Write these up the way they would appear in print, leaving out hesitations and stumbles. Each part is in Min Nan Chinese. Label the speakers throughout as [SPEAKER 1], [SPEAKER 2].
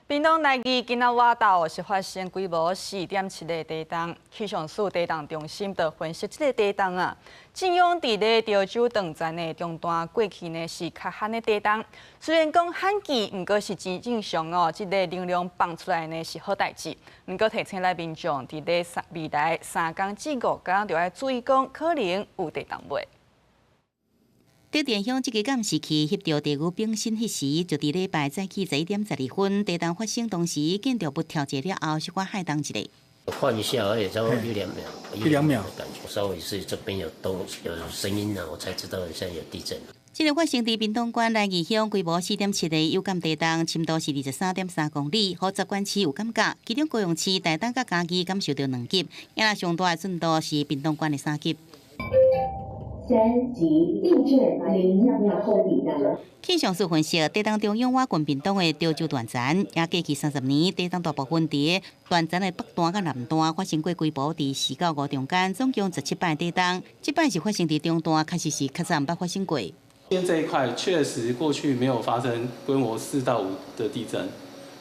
[SPEAKER 1] 屏東內義今仔晚晝是發生規模4.7的地動，氣象署地動中心就分析這个地動啊，震央佇咧潮州斷層的中段，過去呢是較罕的地動，雖然講罕見，毋過是真正常哦，這个能量放出來呢是好代誌。毋過提醒咱民眾佇咧未來3工至5工，就愛注意講可能有地動尾。
[SPEAKER 2] 竹田鄉這个監視器翕著地牛變身彼時，就佇禮拜早起11點12分，地動發生當時，建築物跳一下了後，小可駭動一下。
[SPEAKER 3] 晃一下而已，差不多一兩秒，
[SPEAKER 4] 一兩秒，
[SPEAKER 3] 感覺稍微是這邊有動有聲音啦，我才知道現在有地震。
[SPEAKER 2] 這个發生佇屏東縣內義鄉規模4.7的有感地動，深度是23.3公里，予十縣市有感覺，其中高雄市、台東佮嘉義感受著兩級，也若上大的震度是屏東縣的3級。
[SPEAKER 5] 三級地震0秒後抵達。
[SPEAKER 2] 氣象署分析，地動中央倚近屏東的潮州斷層，也過去30年地動大部分佇斷層的北段佮南段發生過規模佇4到5中間，總共17擺地動。這擺是發生佇中段，確實是較早毋捌發生過。
[SPEAKER 6] 這一塊確實過去沒有發生規模4到5的地震，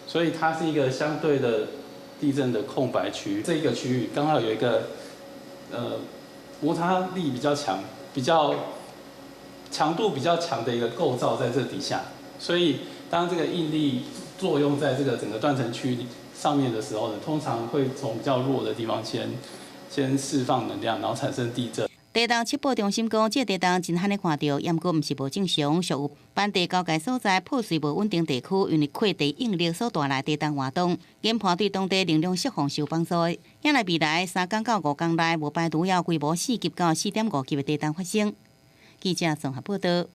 [SPEAKER 6] 所以它是一個相對的地震的空白區。這個區域剛好有一個摩擦力比較強，比較強度比較強的一個構造在這底下，所以當這個應力作用在這個整個斷層區上面的時候呢，通常會從比較弱的地方先釋放能量，然後產生地震。
[SPEAKER 2] 地動測報中心講，這個地動真罕咧看著，毋過毋是無正常，屬有盆地交界所在破碎無穩定地區，因為塊地應力所帶來地動活動，研判對當地能量釋放是有幫助的。也來未來3工到5工內，無排除有規模4級到4.5級的地動發生。記者綜合報道。